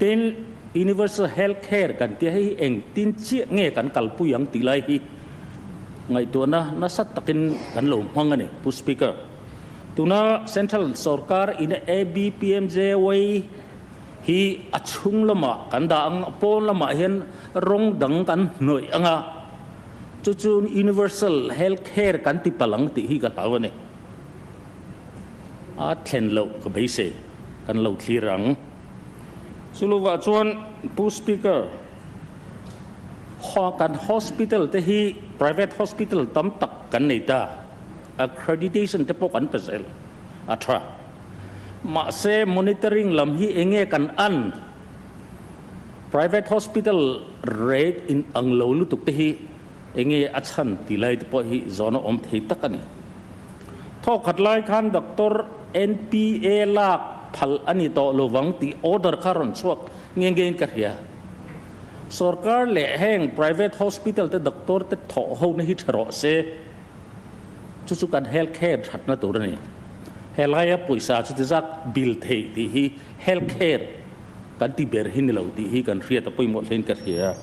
Tin, Universal Health Care kan tia hei hi engtin chiah nge kan kalpui ang tih lai hi ngaihtuahna nasa takin kan lo hmang a ni, Pu Speaker. Tuna Central Sorkar ina ABPMJY hi a chhung lamah kan dah ang a, pawn lamah hian rawng dang kan hnawih ang a, chu chu Universal Health Care kan ti palh ang tih hi ka hlau a ni. A thlen loh ka beisei, kan lo thlir ang. Chuluvah chuan Pu Speaker, kan hospital te hi private hospital tam tak kan nei ta, accreditation te pawh kan pe zel a tha. Mahse monitoring lam hi enge kan an? Private hospital rate in ang lo lutuk te hi enge a chhan tih lai te pawh hi zawn a awm thei tak a ni. Thawkhat lai khan Doctor NPA lak phal a ni tawh lovang tih order kha rawn chhuak nge ngein ka hria. Sorkar leh heng private hospital te doctor te thawh ho na hi tha rawh se. Chu chu kan health care thatna tur a ni. Helaia pawisa chu ti zak bill theih tih hi health care kan ti ber hi ni lo tih hi kan hriat a pawimawh hlein ka hria.